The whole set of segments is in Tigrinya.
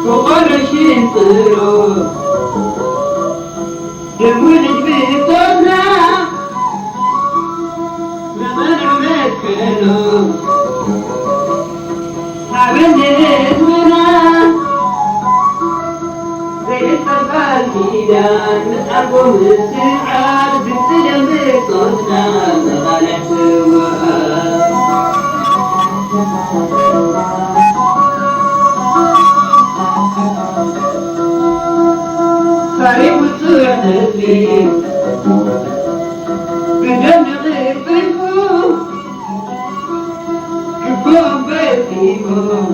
ብቆሎ ሽንጥሮ ደሙ ልጅቢ ጦና መቐንዑ መትከሎ ሓበን ንህዝብና ዘይሕሰብ ቃል ኪዳን ምጻጎ ምስዓር ድምፂ ደም ብጾትና መቓልሕ ስውኣት ታሪኽ ውጹዕ ህዝቢ ብደም ንኽጽፉ ግቡኦም ፈጺሞም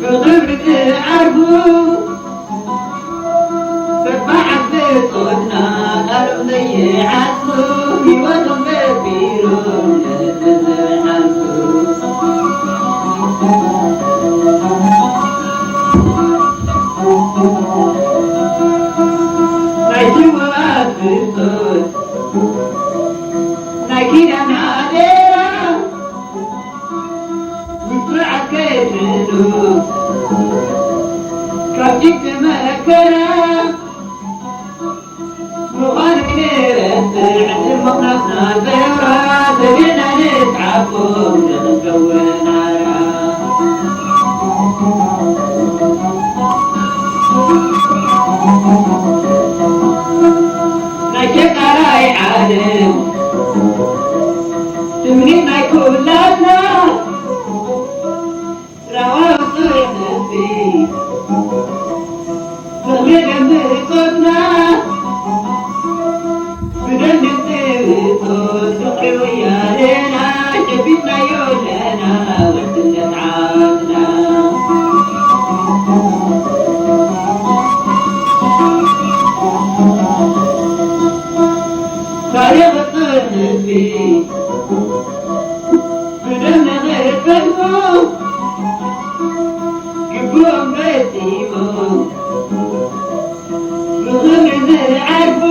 ብኽብሪ ክዓርፉ በብዓል ብጾትና ቃሎም ዘይዓጽፉ ህይወቶም ገቢሮም ንህዝቢ ዝሓልፉ ናይ ስውኣት ብጾት ናይ ኪዳን ሓደራ ውጹዓት ከይሕሉ ካብ ጭንቂ መከራ ምዃኑ ንረስዕ ጽልሞናትና ዘራ ዘቤና ንስዓቦም ንኽንከውን ዓራ ናይ ሸቃላይ ዓለም ትምኒት ናይ ኩላትና ራዋ ውጹዕ ህዝቢ ፍቕሪ ደም ብጾትና ብደም ድምፂ ብጾት ፍቕሪ ወያኔና ጨቢጥናዮ ኣለና ውሕስነት ዓድና ታሪኽ ውጹዕ ህዝቢ ብደም ንኽፈትዎ ግቡኦም ፈጺሞም ብኽብሪ ዝዓርፉ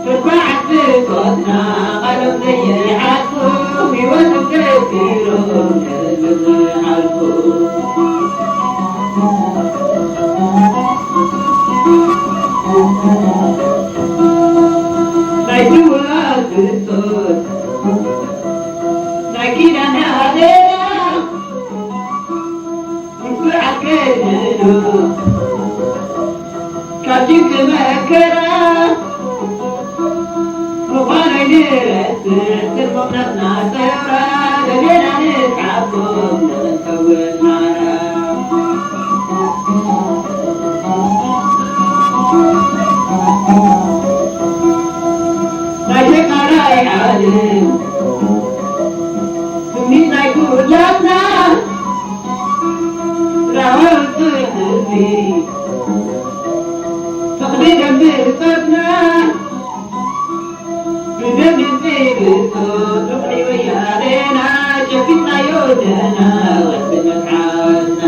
ተባዓት ብጾትና ቃሎም ዘይዓጽፉ ህይወቶም ገቢሮም ንህዝቢ ዝሓልፉ ናይ ስውኣት ብጾት ናይ ኪዳን ሓደራ ውጹዓት ከይሕሉ ካብ ጭንቂ መከራ ምዃኑ ኣይንረስዕ ጽልሞናትና ሰውራ ደሌና ንስዓቦም ንኽንከውን ማራ ናይ ሸቃላይ ዓለም ትምኒት ናይ ኩላትና ራህዋ ውጹዕ ህዝቢ ፍቕሪ ደም ብጾትና ብደም ድምፂ ብጾት ፍቕሪ ወያኔና ጨቢጥናዮ ኣለና ወዲ መትሓዝና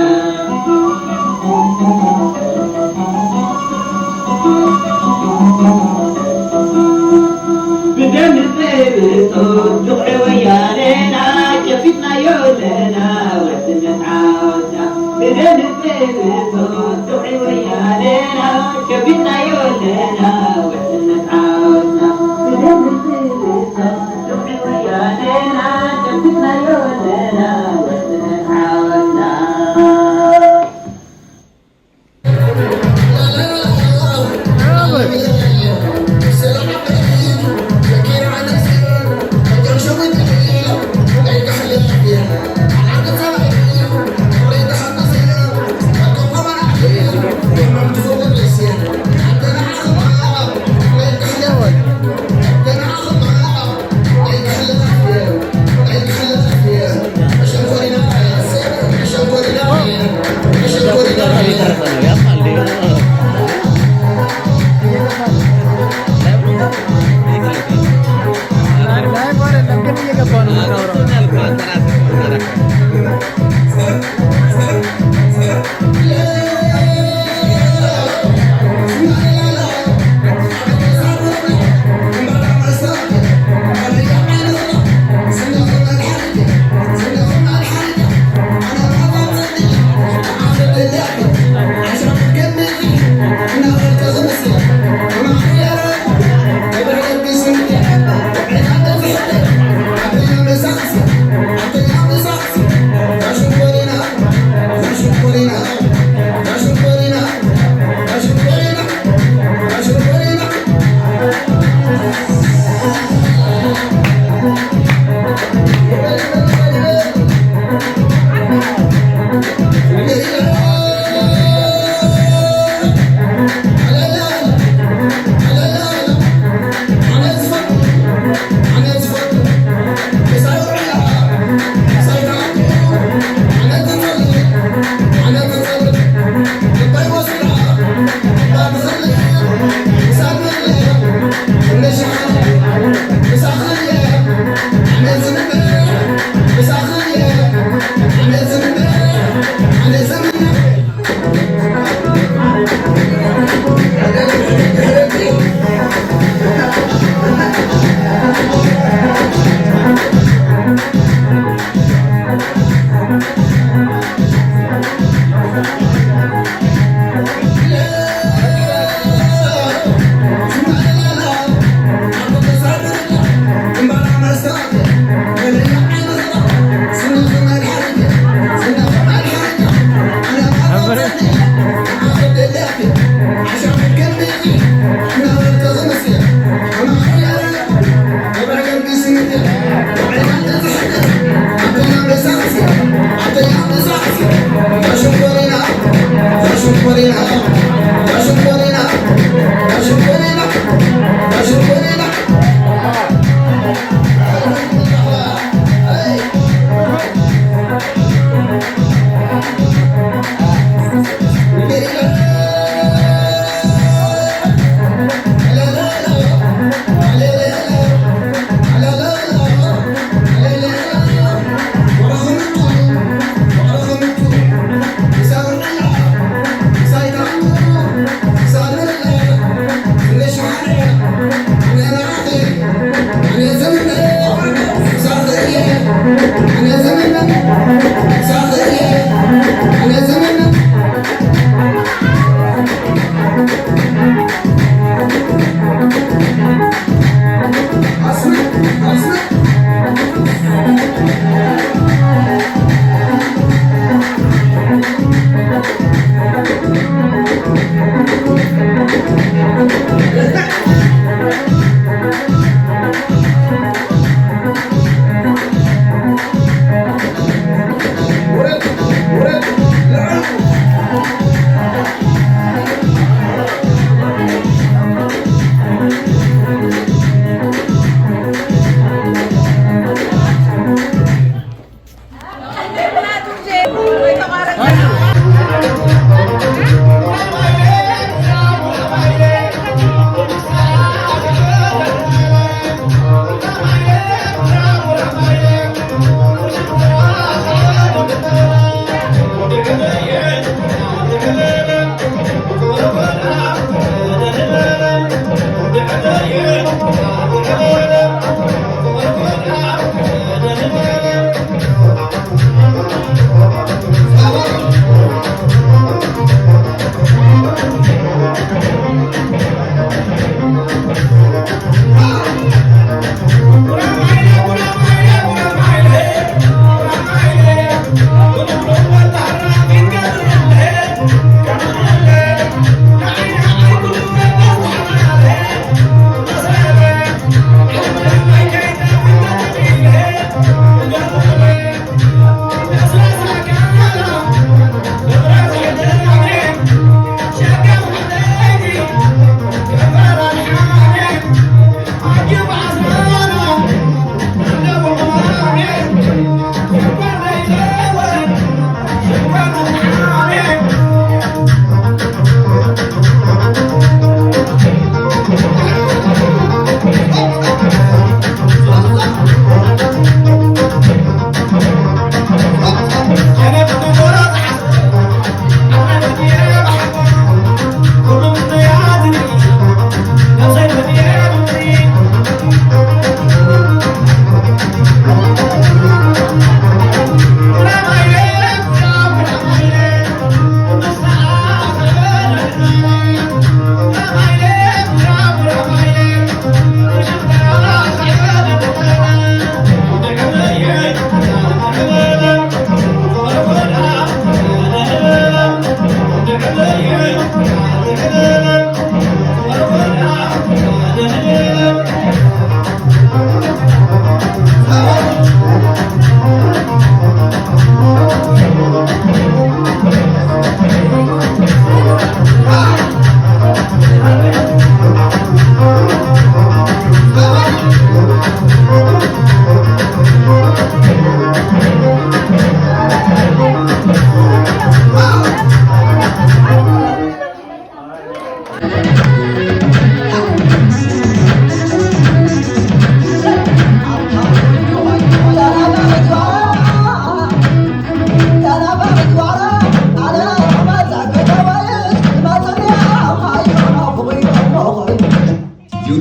ብደም ድምፂ ብጾት ፍቕሪ ወያኔና ጨቢጥናዮ ኣለና ወዲ መትሓዝና ብደም ድምፂ ብጾት ፍቕሪ ወያኔና ጨቢጥናዮ ኣለና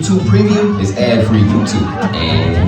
YouTube Premium is ad-free. YouTube and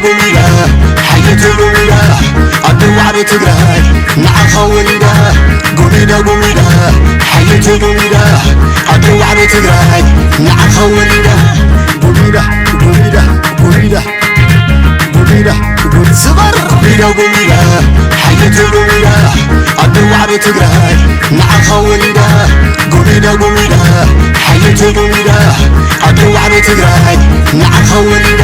ጉሚዳ ሓየት ጉሚዳ ኣደ ዋዕሮ ትግራይ ንዓኻ ወሊዳ። ጉሚዳ ጉሚዳ ሓየት ጉሚዳ ኣደ ዋዕሮ ትግራይ ንዓኻ ወሊዳ። ጉሚዳ ጉሚዳ ጉሚዳ ጉሚዳ ጉድ ስበር። ጉሚዳ ጉሚዳ ሓየት ጉሚዳ ኣደ ዋዕሮ ትግራይ ንዓኻ ወሊዳ። ጉሚዳ ጉሚዳ ሓየት ጉሚዳ ኣደ ዋዕሮ ትግራይ ንዓኻ ወሊዳ።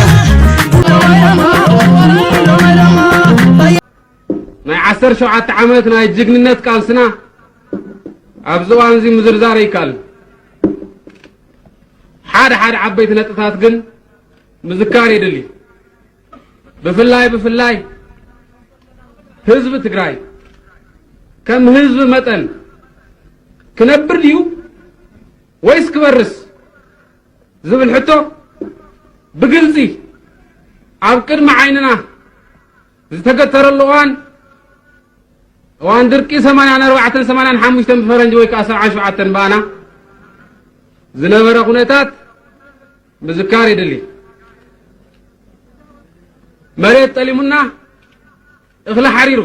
ናይ ዓሰርተ ሸውዓተ ዓመት ናይ ጅግንነት ቃልስና ኣብዚ እዋን እዚ ምዝርዛር ኣይከኣልን። ሓደ ሓደ ዓበይቲ ነጥብታት ግን ምዝካር የድሊ። ብፍላይ ብፍላይ ህዝቢ ትግራይ ከም ህዝቢ መጠን ክነብር ድዩ ወይስ ክበርስ ዝብል ሕቶ ብግልፂ ኣብ ቅድሚ ዓይንና ዝተገተረሉ እዋን፣ እዋን ድርቂ ሰማንያን ኣርባዕተን ሰማንያን ሓሙሽተን ብፈረንጂ ወይ ከዓ ሰብዓን ሸውዓተን ብኣና ዝነበረ ኩነታት ምዝካር የድሊ። መሬት ጠሊሙና፣ እኽሊ ሓሪሩ፣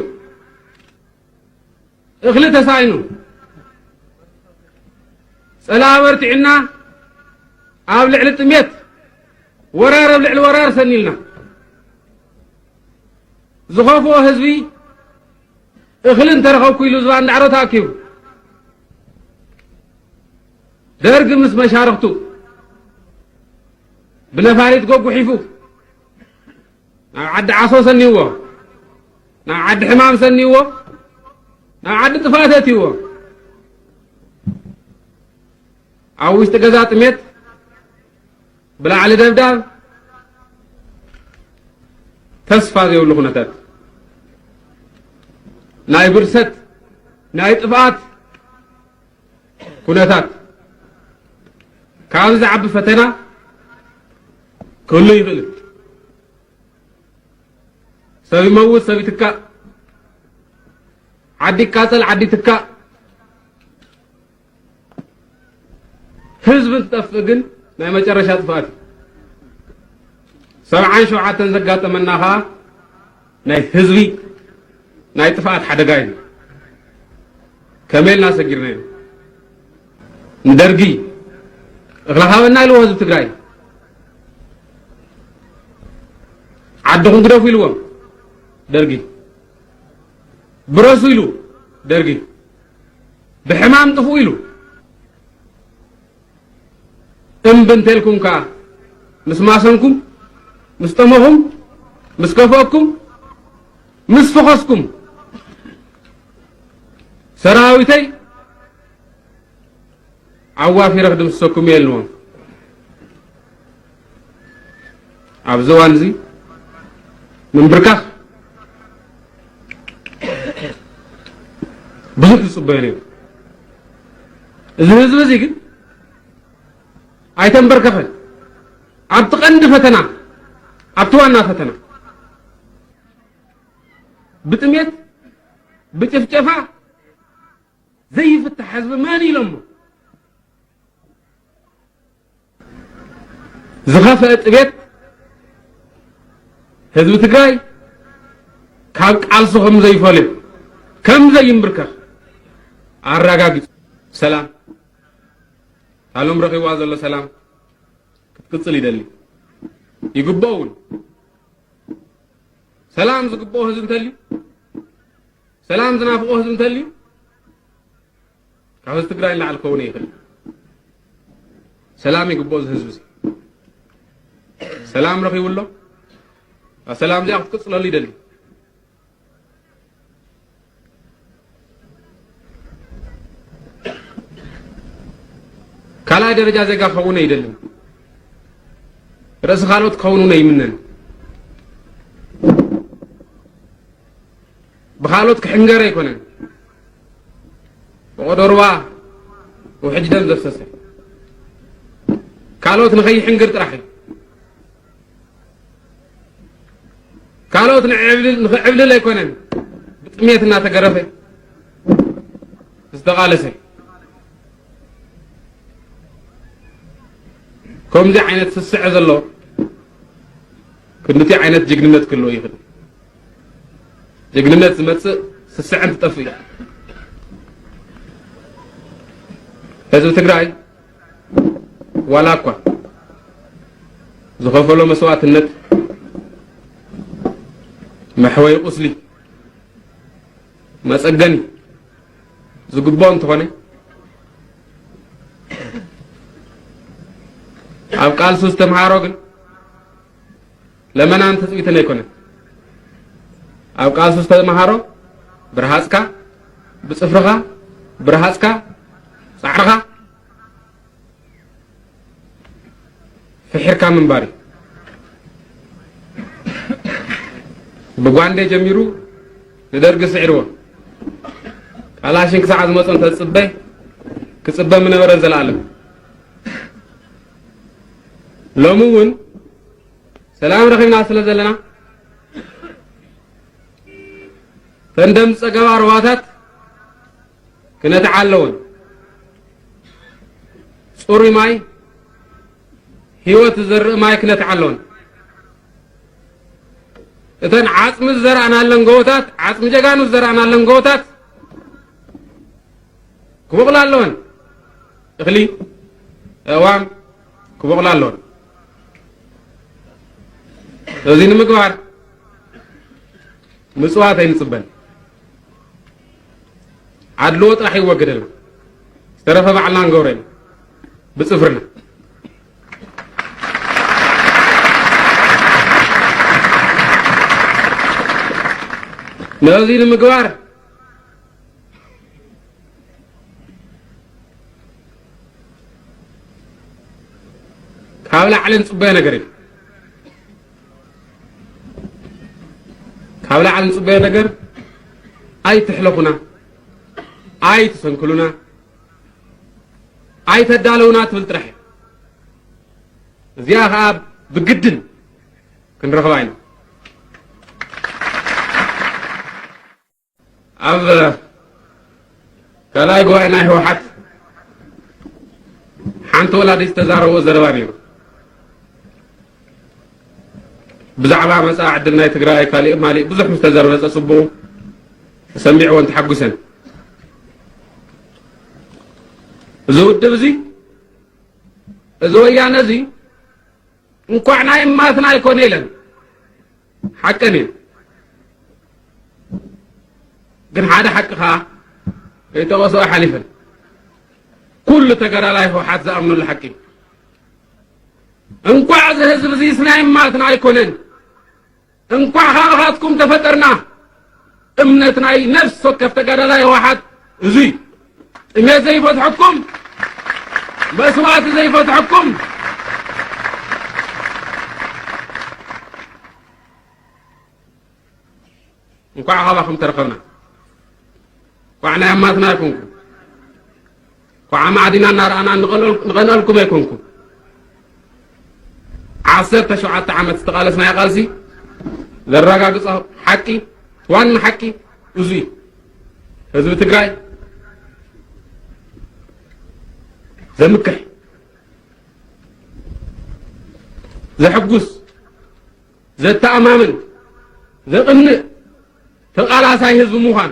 እኽሊ ተሳኢኑ፣ ፀላኢ በርቲዕና፣ ኣብ ልዕሊ ጥሜት ወራር ኣብ ልዕሊ ወራር ሰኒልና፣ ዝኸፍኦ ህዝቢ እኽሊ እንተረኸብኩ ኢሉ ዝባን ዳዕሮ ተኣኪቡ፣ ደርግ ምስ መሻርኽቱ ብነፋሪት ጎጉሒፉ ናብ ዓዲ ዓሶ ሰኒዎ፣ ናብ ዓዲ ሕማም ሰኒዎ፣ ናብ ዓዲ ጥፍኣት ኣእትይዎ። ኣብ ውሽጢ ገዛ ጥሜት፣ ብላዕሊ ደብዳብ፣ ተስፋ ዘይብሉ ኩነታት፣ ናይ ብርሰት፣ ናይ ጥፍኣት ኩነታት። ካብዚ ዝዓቢ ፈተና ክህሉ ይኽእል። ሰብ ይመውት፣ ሰብ ይትካእ፣ ዓዲ ይቃጸል፣ ዓዲ ይትካእ። ህዝቢ እንትጠፍእ ግን ናይ መጨረሻ ጥፍኣት እዩ። ሰብዓን ሸውዓተን ዘጋጠመና ኸዓ ናይ ህዝቢ ናይ ጥፍኣት ሓደጋ እዩ። ከመይ ኢልና ሰጊርናዮ? ንደርጊ እኽሊ ሃበና ኢልዎ ህዝቢ ትግራይ። ዓድኹም ግደፉ ኢልዎም ደርጊ። ብረሱ ኢሉ ደርጊ። ብሕማም ጥፍኡ ኢሉ። እምቢ እንተልኩም ከኣ ምስ ማሰንኩም፣ ምስ ጠመኹም፣ ምስ ከፍአኩም፣ ምስ ፈኸስኩም፣ ሰራዊተይ ዓዋፊረ ክድምስሰኩም እየ ኢልዎም። ኣብዚ እዋን እዚ ምንብርካኽ ብዙሕ ዝጽበዮ ነይሩ። እዚ ህዝቢ እዚ ግን ኣይተንበርከኸን። ኣብቲ ቀንዲ ፈተና፣ ኣብቲ ዋና ፈተና፣ ብጥሜት፣ ብጭፍጨፋ ዘይፍታሕ ህዝቢ መን ኢሎሞ? ዝኸፍአ ጥቤት ህዝቢ ትግራይ ካብ ቃልሱ ከም ዘይፈልዮ፣ ከም ዘይንብርከኽ ኣረጋጊጹ። ሰላም፣ ታሎም ረኺብዋ ዘሎ ሰላም ክትቅጽል ይደሊ። ይግብኦ እውን። ሰላም ዝግብኦ ህዝቢ እንተልዩ፣ ሰላም ዝናፍቆ ህዝቢ እንተልዩ፣ ካብ ህዝቢ ትግራይ ንላዕሊ ክኸውን ይኽእል። ሰላም ይግብኦ እዚ ህዝቢ እዚ። ሰላም ረኺቡ ኣሎ። ኣብ ሰላም እዚኣ ክትቅጽለሉ ይደሊ። ካልኣይ ደረጃ ዜጋ ክኸውን ኣይደልን። ርእሲ ካልኦት ክኸውን እውን ኣይምነን። ብኻልኦት ክሕንገር ኣይኮነን። ፈቐዶ ሩባ ውሕጅ ደም ዘፍሰሰ ካልኦት ንኸይሕንግር ጥራሕ እዩ። ካልኦት ንዕብልል-፣ ንኽዕብልል ኣይኮነን። ብጥሜት እናተገረፈ ዝተቓለሰ። ከምዚ ዓይነት ስስዐ ዘሎ ክንድቲ ዓይነት ጅግንነት ክህልዎ ይኽእል። ጅግንነት ዝመጽእ ስስዐን ትጠፍእ እያ። ህዝቢ ትግራይ ዋላ እኳ ዝኸፈሎ መስዋእትነት መሕወይ ቁስሊ መጸገኒ ዝግብኦ እንተኾነ፣ ኣብ ቃልሱ ዝተምሃሮ ግን ለመናን ትጽቢትን ኣይኮነን። ኣብ ቃልሱ ዝተምሃሮ ብርሃጽካ፣ ብጽፍርኻ፣ ብርሃጽካ፣ ጻዕርኻ ፍሒርካ ምንባር እዩ። ብጓንዴ ጀሚሩ ንደርጊ ስዒርዎ፣ ካላሽን ክሳዕ ዝመጾ እንተዝጽበ ክጽበ ምነበረ ንዘለኣለም። ሎሚ እውን ሰላም ረኺብና ስለ ዘለና፣ ተን ደም ዝጸገባ ሩባታት ክነትዓ ኣለወን። ጽሩይ ማይ፣ ህይወት ዝዘርእ ማይ ክነትዓ ኣለወን። እተን ዓጽሚ ዝዘራእናለን ጎቦታት፣ ዓጽሚ ጀጋኑ ዝዘራእናለን ጎቦታት ክቦቕላ ኣለወን። እኽሊ፣ ኣእዋም ክቦቕላ ኣለወን። እዚ ንምግባር ምጽዋት ኣይንጽበን። ኣድልዎ ጥራሕ ይወገደልና። ዝተረፈ ባዕልና ንገብሮ ኢና። ብጽፍርና። ነዚ ንምግባር ካብ ላዕሊ ንጽበዮ ነገር የለን። ካብ ላዕሊ ንጽበዮ ነገር ኣይትሕለኹና፣ ኣይትሰንክሉና፣ ኣይተዳለውና ትብል ጥራሕ እያ። እዚኣ ኸኣ ብግድን ክንረኽባ ኢና። ኣብ ካልኣይ ጉባኤ ናይ ህወሓት ሓንቲ ወላዲት ዝተዛረቦ ዘረባ ነይሩ። ብዛዕባ መጻኢ ዕድል ናይ ትግራይ ካሊእ ማሊእ ብዙሕ ምስ ተዘርበጸ ጽቡቕ ተሰሚዕዎን ተሓጉሰን። እዚ ውድብ እዚ፣ እዚ ወያነ እዚ እንኳዕ ናይ እማትና ኣይኮነ ኢለን። ሓቀን እዩ። ግን ሓደ ሓቂ ኸዓ ከይጠቐስኦ ሓሊፈን። ኩሉ ተጋዳላይ ህወሓት ዝኣምነሉ ሓቂ እዩ። እንኳዕ እዚ ህዝቢ እዚስ ናይ እማትና ኣይኮነን፣ እንኳዕ ካባኻትኩም ተፈጠርና። እምነት ናይ ነፍሲ ወከፍ ተጋዳላይ ህወሓት እዙይ። ጥሜት ዘይፈትሐኩም፣ መስዋእቲ ዘይፈትሐኩም፣ እንኳዕ ካባኹም ተረኸብና። እንኳዕ ናይ ኣማትና ኣይኮንኩም። እንኳዕ ኣማዕዲና እናረኣና ንቐንኣል-፣ ንቐንኣልኩም ኣይኮንኩም። ዓሰርተ ሸውዓተ ዓመት ዝተቓለስናዮ ቃልሲ ዘረጋግጾ ሓቂ፣ ዋና ሓቂ እዙይ። ህዝቢ ትግራይ ዘምክሕ፣ ዘሕጉስ፣ ዘተኣማምን፣ ዘቕንእ ተቓላሳይ ህዝቢ ምዃኑ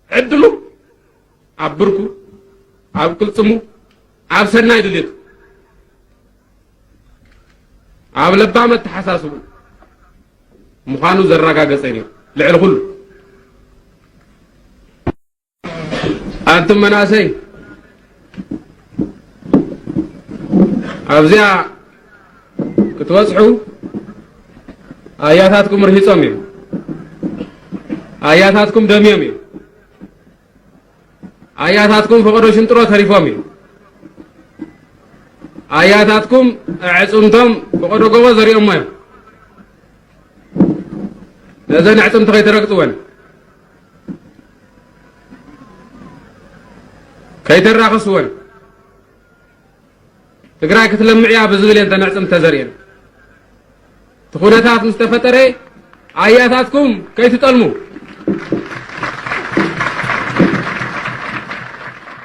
ዕድሉ ኣብ ብርኩ፣ ኣብ ቅልጽሙ፣ ኣብ ሰናይ ድሌቱ፣ ኣብ ለባም ኣተሓሳስቡ ምዃኑ ዘረጋገጸ እዩ ነይሩ። ልዕሊ ኩሉ ኣንቱም መናእሰይ ኣብዚኣ ክትበጽሑ ኣያታትኩም ርሂጾም እዮም። ኣያታትኩም ደምዮም እዮም። ኣያታትኩም ፈቐዶ ሽንጥሮ ተሪፎም እዮም። ኣያታትኩም ኣዕጽምቶም ፈቐዶ ጎቦ ዘሪኦሞ እዮም። ነዘን ኣዕጽምቲ ከይተረግጽወን፣ ከይተራኸስወን፣ ትግራይ ክትለምዕ እያ ብዝብል እየን እተን ኣዕጽምቲ ተዘሪኤን። እቲ ኩነታት ምስ ተፈጠረ ኣያታትኩም ከይትጠልሙ።